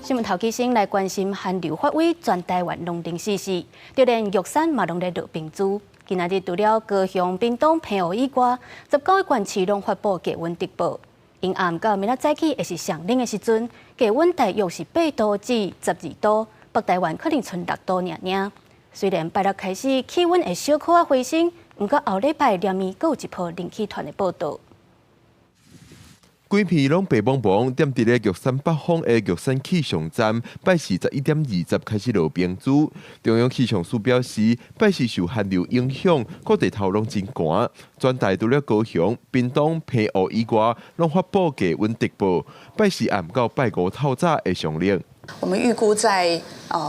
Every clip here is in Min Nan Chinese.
新聞頭起先來關心寒流發威，全台灣攏冷絲絲，就連玉山嘛攏咧落冰珠。今仔日除了高雄、屏東、澎湖以外，19個縣市攏發布低溫特報。陰暗到明仔早起會是上冷的時陣，低溫大約是8度至12度，北台灣可能賰6度爾爾。雖然拜六開始氣溫會小可仔回升，毋過後禮拜連綿閣有一波冷氣團的報到。規片攏白茫茫，踮佇咧玉山北峰的玉山氣象站，拜四11點20開始落冰珠。中央氣象署表示，拜四受寒流影響，各地頭攏真寒。全台除了高雄、屏東、澎湖以外，攏發布低溫特報。拜四暗到拜五透早會上冷。我們預估在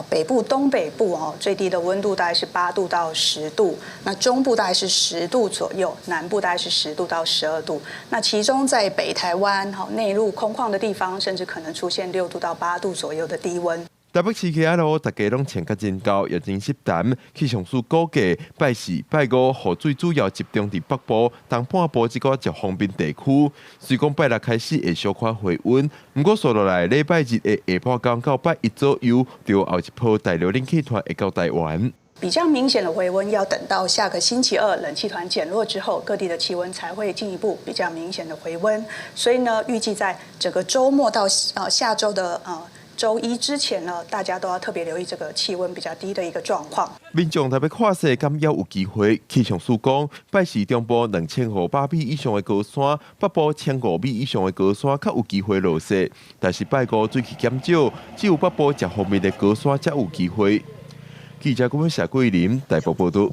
北部、東北部哦，最低的溫度大概是8度到10度，那中部大概是十度左右，南部大概是10度到12度。那其中在北台灣哈內陸空曠的地方，甚至可能出現6度到8度左右的低溫。台北市其他路大家攏穿甲真厚，也真濕澹。氣象署估計，拜四、拜五雨水主要集中佇北部、東半部這個較方便地區。雖講拜六開始會小可回溫，毋過紲落來禮拜日的下半工到拜一左右，就後一波大陸冷氣團會到台灣。比較明顯的回溫要等到下個星期二冷氣團減弱之後，各地的氣溫才會進一步比較明顯的回溫。所以呢，預計在整個週末到下週的週一之前呢，大家都要特別留意這個氣溫比較低的一個狀況。民眾特別看勢，敢猶有機會？氣象署講，拜四中部2500米以上的高山，北部1500米以上的高山較有機會落雪。但是拜五水汽減少，只有北部較方面的高山才有機會。記者郭文霞桂林台北報道。